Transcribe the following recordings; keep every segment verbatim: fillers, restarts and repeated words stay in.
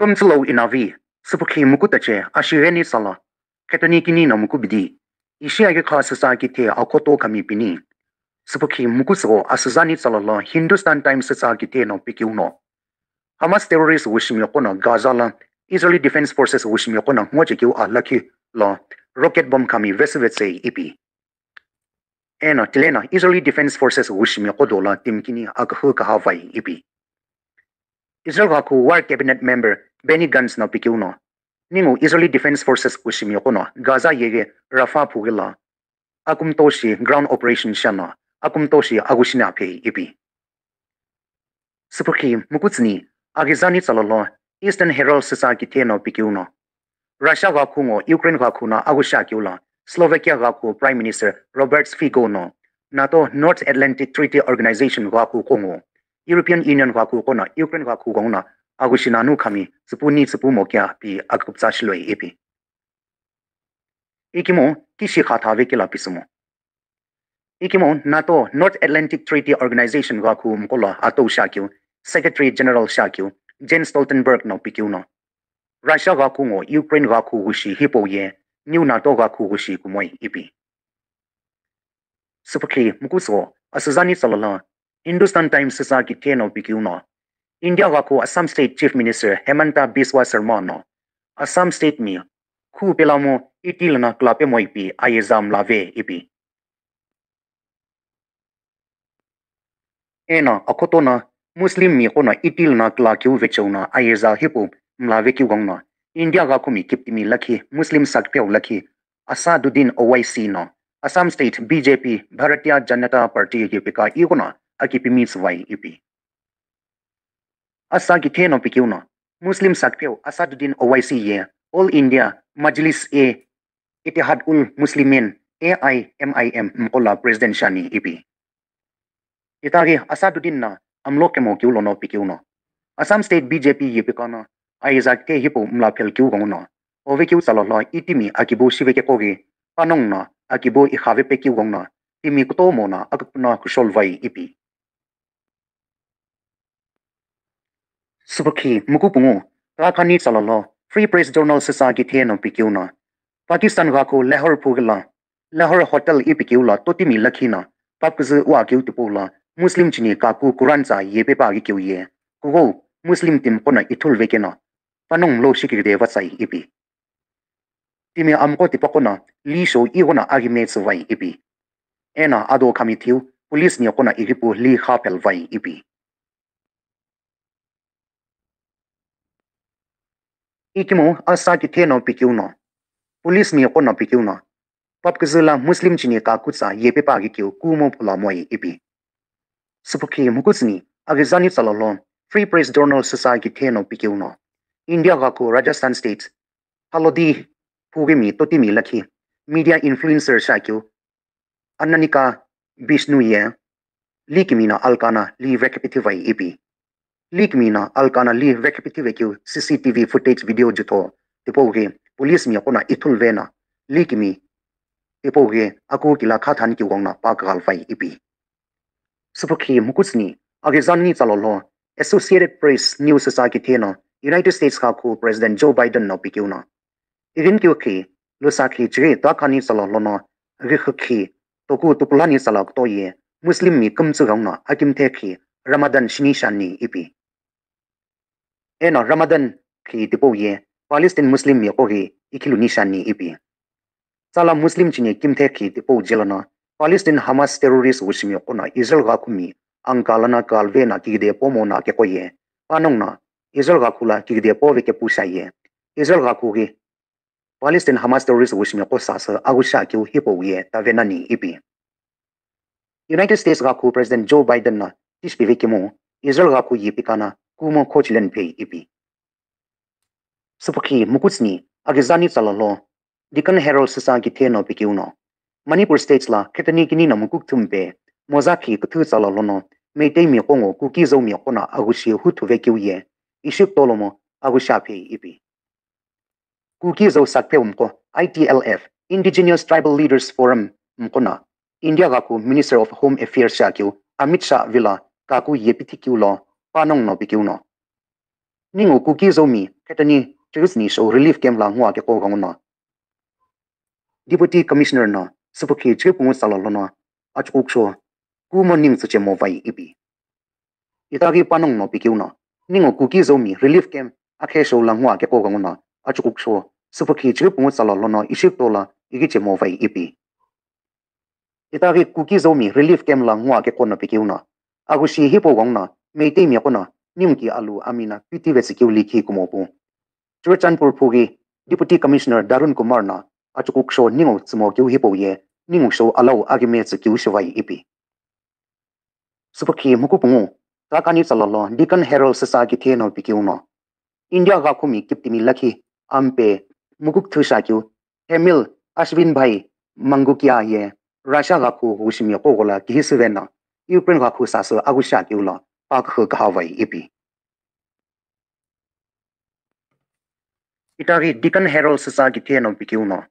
Pümtsü lo inavi, süpükhi muku tache, ashigheni tsala, khetoni kini no muku bidi, ishi aghi kha süsa kithe akhoto khami pini. Süpükhi muku tsügho asüzani tsala lo Hindustan Times süsa kithe no pikiu no. Hamas terrorist wushimi yoqo no Gaza la Israeli Defense Forces wushimi yoqo no ngochekeu a lakhi lo rocket bomb khami vesüvetsei ipi. Eno tileno Israeli Defense Forces wushimi yoqo do la timi kini akühü kaha vai ipi. Israel ghakhu War Cabinet Member Benny Gantz no pikiu no. Ningu Israeli Defense Forces wushimi yoqo no Gaza yeghi Rafah phughi la akumtoshi ground operation shano akumtoshi agushina phei ipi. Süpükhi mukutsüni aghizani tsala lo Eastern Herald süsa kithe no pikiu no. Russia ghakhu ngo Ukraine ghakhu no aghusha kiu la Slovakia ghakhu Prime Minister Robert Fico no NATO North Atlantic Treaty Organization ghakhu qo ngo European Union ghakhu qo no Ukraine ghakhu ghong no aghushina nu khami tsüpu ni tsüpu mo kea pi akuptsa shiloi ipi. Ikimo kishi kha thave kila pisimo. Ikimo NATO North Atlantic Treaty Organization ghakhu mqola atou shakiu, Secretary General shakiu, Jens Stoltenberg no pikiu no. Russia ghakhu ngo Ukraine ghakhu ghushi hipau ye, New NATO ghakhu ghushi kumoi ipi. Süpükhi mukuso asüzani tsala lo Hindustan Times süsa kithe no pikiu no. India ghakhu Assam State Chief Minister Himanta Biswa Sarma no Assam State mi khu pelamo iti lana klape moi pi ayeza mlave ipi. Eno akhoto no Muslim mi qo no iti lana kla kiu vecheu no ayeza hipu mlave kiu gong no India ghakhu mi kiptimi lakhi Muslim sakpeu lakhi Asaduddin Owaisi no Assam State B J P Bharatiya Janata Party yepika ighono akipimi tsüvai ipi. Asa kithe no pikiu no Muslim sakpeu Asaduddin Owaisi ye All India Majlis-e-Ittihad-ul Muslimin A I M I M mqola President shani ipi. Itaghi Asaduddin no amlo kemo kiu lono pikiu no Assam State B J P yepika no ayeza kithe hipu mla phel kiu gong no ove kiu tsala lo itimi akibu shive keqoghi panong no akibu ikhave pe kiu gong no timi kutomo no akupuna kushol vai ipi. Süpükhi mukupungu Rakhani tsala lo Free Press Journal süsa kithe no pikiu no Pakistan ghakhu Lahore phughi la Lahore Hotel ipikiu la totimi lakhi no papküzü ua kiu tipau la Muslim chini kaku Quran tsa yepe pa aghi kiu ye kughou Muslim timi qo no ithulu vekeno panong lo shikighi de vatsai ipi. Timi amqo tipaqo no li shou ighono aghime tsüvai ipi. Eno ado khami thiu police mi qo no ighipu li kha phel vai ipi. Ikimo asa kithe no pikiu no police mi qo no pikiu no papküzü la Muslim chini kaku tsa yepe pa aghi kiu kumo phula moi ipi. Süpükhi mukutsüni aghizani tsala lo Free Press Journal süsa kithe no pikiu no India ghakhu Rajasthan State Halodi phughi mi totimi lakhi media influencer shakiu Ananika Bishnu ye likimi no alkana li vekipithivai ipi. Likimi no alkana li vekipithive kiu C C T V footage video jutho tipau ghi police mi qo no ithulu veno likimi tipau ghi aku kila kha thani kiu gong no pa kaghal vai ipi. Süpükhi mukutsüni aghizani tsala lo Associated Press News süsa kithe no United States ghakhu President Joe Biden no pikiu no. Ighinikeu khi lusa khi chighi takhani tsala lono ghikhu khi toku tupulani tsala kutoye Muslim mi kümtsü gong no akimthe khi Ramadan shini shani ipi. Eno Ramadan khi tipau ye Palestine Muslim mi qo ghi ikhilu nishani ipi. Tsala Muslim chini kimthe khi tipau jelono Palestine Hamas terrorist wushimi qo no Israel ghakhu mi angka lana kalve no kigide pomo no keqo ye panong no Israel ghakhu la kigide pove kepu sha ye Israel ghakhu ghi Palestine Hamas terrorist wushimi qo sasü aghusha kiu hipau ye tave nani ipi. United States ghakhu President Joe Biden no tishpive kimu Israel ghakhu yepika no kumo khochilen phei ipi. Süpükhi mukutsüni aghizani tsala lo Deccan Herald süsa kithe no pikiu no Manipur State la khetoni kini no muku kthumpe moza khi küthü tsala lono Meitei mi qo ngo Kuki-Zo mi qo no aghushi huthuve kiu ye ishi kutolomo aghusha phei ipi. Kuki-Zo sakpeu mqo I T L F, Indigenous Tribal Leaders Forum mqo no India ghakhu Minister of Home Affairs shakiu Amit Shah vilo kaku yepithi kiu lo panong no pikiu no. Ningu Kuki-Zo mi Khetani chighi tsüni shou relief camp la nguwa keqo ghenguno Deputy Commissioner no süpükhi chighi pungu tsala lono achughukusho kumo ningu tsüchemo vai ipi. Itaghi panongu no pikeu no, ningu Kuki Zomi relief camp akhe shou la nguwa keqo ghenguno achughukusho süpükhi chighi pungu tsala lono ishi kutola ighichemo vai ipi. Itaghi Kuki Zomi relief camp la nguwa keqo no pikeu no, agushi hipau ghenguno Meitei miqo no ningu ki alu amina piti vetsükeu likhi kumo pu. Churachandpur phughi Deputy Commissioner Darun Kumar no achughukusho ningu tsümo keu hipau ye ningu shou alau aghime tsükeu shivai ipi. Süpükhi mukupungu, takani tsala lo Deccan Herald süsa kithe no pikeu no, India ghakhumi kiptimi lakhi ampe mukukthü shakeu Hemil Ashwin Bhai Mangukia ye Russia ghakhu ghushimi qo ghola kihisüve no Ukraine ghakhu sasü aghushi akeu lo pa kühü kaha vai ipi. Itaghi Deccan Herald süsa kithe no pikeu no,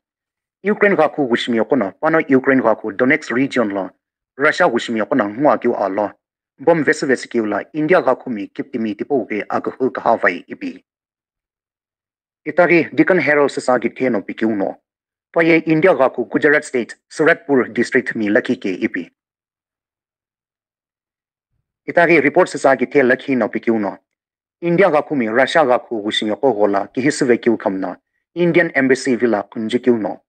Ukraine ghakhu ghushimi qo no pano Ukraine ghakhu Donetsk region lo Russia ghushimi qo no nguwa keu alo bomb vesü vesü keu lo India ghakhumi kiptimi tipau ghi akühü kaha vai ipi. Itaghi Deccan Herald süsa kithe no pikeu no, paye India ghakhu Gujarat State Suratpur District mi lakhi ke ipi. Itaghi report süsa kithe lakhi no pikeu no, India ghakhumi Russia ghakhu ghushimi qo ghola kihisüve keu khamno Indian Embassy vilo khunju keu no,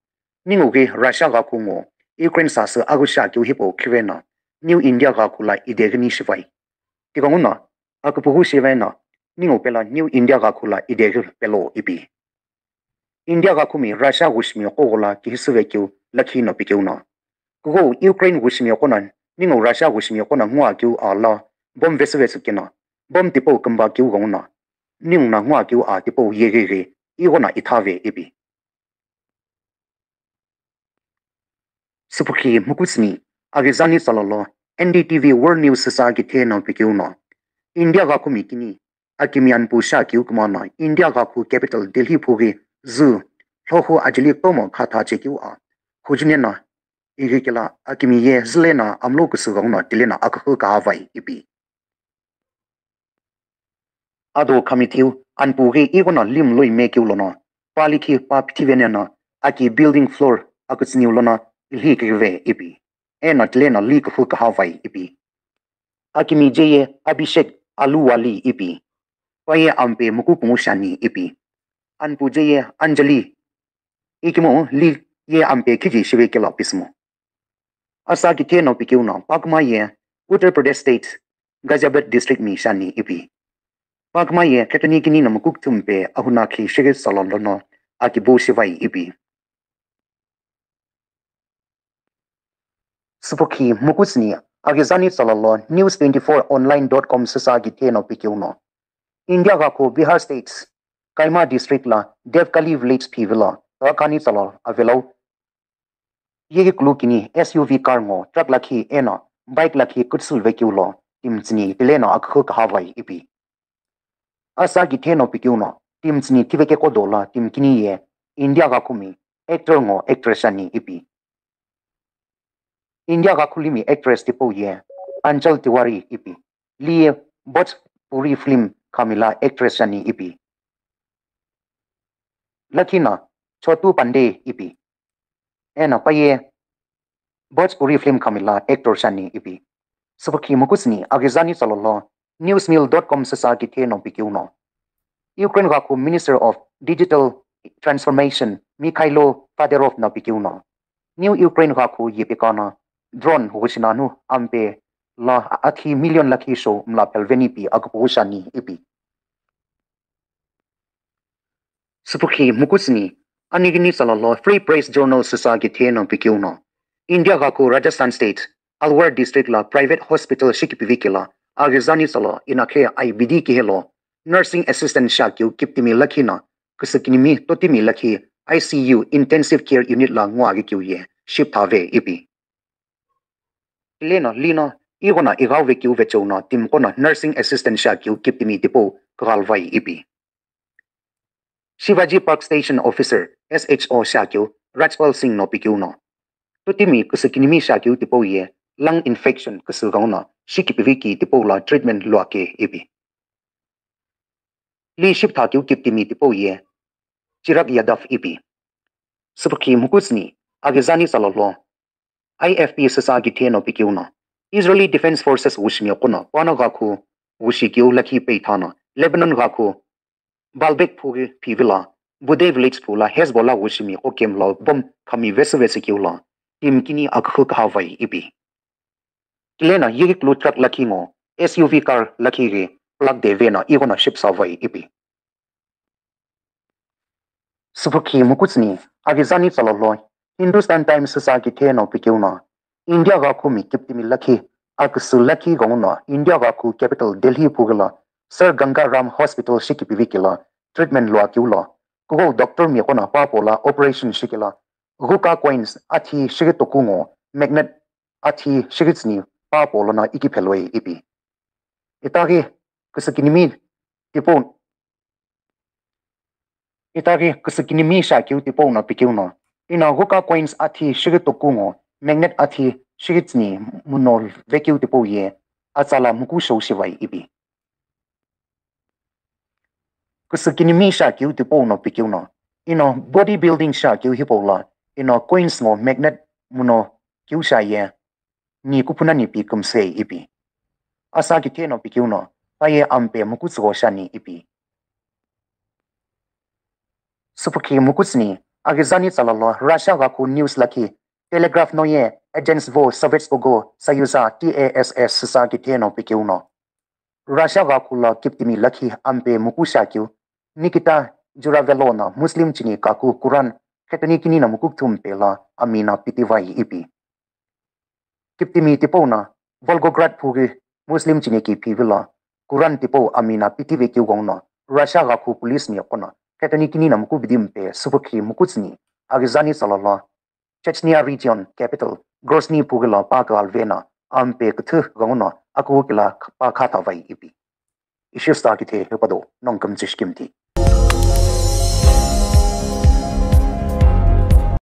ningu ghi Russia ghakhu ngo Ukraine sasü aghushi akeu hipau khive no New India ghakhu lo ideghini shivai. Tighenguno aküpüghü shiveno ningu pelo New India ghakhu lo ideghi pelo ipi. India ghakhumi Russia ghushimi qo ghola kihisüve keu lakhi no pikeu no, kugho Ukraine ghushimi qo no ningu Russia ghushimi qo no nguwa keu alo bomb vesü vesü keno bomb tipau kümba keu ghenguno ningu no nguwa keu a tipau yegheghi ighono ithave ipi. Süpükhi mukutsüni, aghizani tsala lo N D T V World News süsa kithe no pikeu no, India ghakhumi kini akimi anpu shakeu kümano India ghakhu capital Delhi phughi zü lhohu ajeli kutomo khatha chekeu a khujune no ighi kelo akimi ye züle no amlo küsü ghenguno tile no akühü kaha vai ipi. Ado khamithiu anpu ghi ighono lim loi mekeu lono pa likhi pa phithivene no aki building floor akütsüniu lono ilhi kighive ipi. Eno tile no li kühü kaha vai ipi. Akimi je ye Abhishek Aluwale ipi. Paye ampe mukupungu shani ipi. Anpu je ye Anjali. Ikemu li ye ampe khiji shive kelo pismo. Asa kithe no pikeu no pakuma ye Uttar Pradesh State Ghaziabad District mi shani ipi. Pakuma ye khetani kini no mukukthumpe ahunakhi shighi tsala lono akibu shivai ipi. Süpükhi mukutsüni, aghizani tsala lo news twenty four online dot com süsa kithe no pikeu no, India ghakhu Bihar State Kaima District lo Devkali Village phivilo takani tsala avelo yeghi kulu kini S U V car ngo truck lakhi eno bike lakhi kütsülve keu lo timi tsüni tile no akühü kaha vai ipi. Asa kithe no pikeu no timi tsüni thiveke qo dolo timi kini ye India ghakhumi actor ngo actress shani ipi. India ghakhulimi actress tipau ye Anchal Tiwari ipi. Li ye Bhojpuri film khami lo actress shani ipi. Lakhi no Chotu Pandey ipi. Eno paye Bhojpuri film khami lo actor shani ipi. Süpükhi mukutsüni, aghizani tsala lo newsmill dot com süsa kithe no pikeu no, Ukraine ghakhu Minister of Digital Transformation Mikhailo Fedorov no pikeu no, New Ukraine ghakhu yepeka no drone ghushi nanu ampe lo akhi million lakhi shou mla phelveni pi aküpüghü shani ipi. Süpükhi mukutsüni, anighini tsala lo Free Press Journal süsa kithe no pikeu no, India ghakhu Rajasthan State Alwar District lo private hospital shikipivi kelo aghizani tsala inakhe I B D kihelo nursing assistant shakeu kiptimi lakhi no küsükinimi totimi lakhi I C U intensive care unit lo nguaghi keu ye shipthave ipi. Tile no lino ighono ighauve keu vecheu no timi qo no nursing assistant shakeu kiptimi tipau kighalvai ipi. Shivaji Park Station Officer, S H O shakeu Rajpal Singh no pikeu no, totimi küsükinimi shakeu tipau ye lung infection küsü ghenguno shikipivi ki tipau lo treatment luakeu ipi. li shiptha keu kiptimi tipau ye Chirag Yadav ipi. Süpükhi mukutsüni, aghi zani tsalolo, I F P süsa kithe no pikeu no, Israeli Defense Forces wushimi qo no, pano ghakhu wushi keu lakhi peitha no, Lebanon ghakhu Baalbek phu ghi phivila, Budeh village phu la Hezbollah wushimi qo camp lo bomb khami vesü vesü keu la, team kini akhu kaha vai ipi. Kile no yighi kulu truck lakhi ngo, S U V car lakhi ghi plug de ve no ighono shipsa vai ipi. Süpükhi mukutsüni, aghi zani tsalolo, Hindustan Times süsa kithe no pikeu no, India ghakhu mi kiptimi lakhi, aküsü lakhi ghenguno, India ghakhu capital Delhi phu ghi lo, Sir Ganga Ram Hospital shikipivi kilo, treatment lua keu lo, kughou doctor mi qo no papo la operation shikilo, ghuka coins athi shighi toku ngo, magnet athi shighi tsüni papo lono ikipheloi ipi. Itaghi küsükinimi tipau, itaghi küsükinimi shakeu tipau no pikeu no, ino ghuka coins athi shighi toku ngo, magnet athi shighi tsüni muno vekeu tipau ye, atsala muku shou shivai ipi. Küsükinimi shakeu tipau no pikeu no, ino body building shakeu hipau la, ino coins ngo magnet muno keu sha ye, ni kuphuna ni pi kümsei ipi. Asa kithe no pikeu no, paye ampe mukutsügho shani ipi. Süpükhi mukutsüni, aghi zani tsalolo, Russia ghakhu news lakhi, Telegraph no ye, Agentstvo Sovetskogo Soyuza, T A S S, süsa kithe no pikeu no, Russia ghakhu lo kiptimi lakhi ampe muku shakeu, Nikita Juravelova no Muslim chini kaku Quran khetoni kini no muku kthumpe lo amina pitivai ipi. Kiptimi tipau no Volgograd phu ghi Muslim chini ki phivilo Quran tipau amina pitive keu ghenguno Russia ghakhu police mi qo no khetoni kini no muku bidimpe süpükhi mukutsüni aghi zani tsalolo Chechnya region capital Grozny phu ghi lo pa kaghalve no ampe küthü ghenguno aku kila pa khatha vai ipi. Ishi süta kithe hipado nongu kümtsü shikimthi.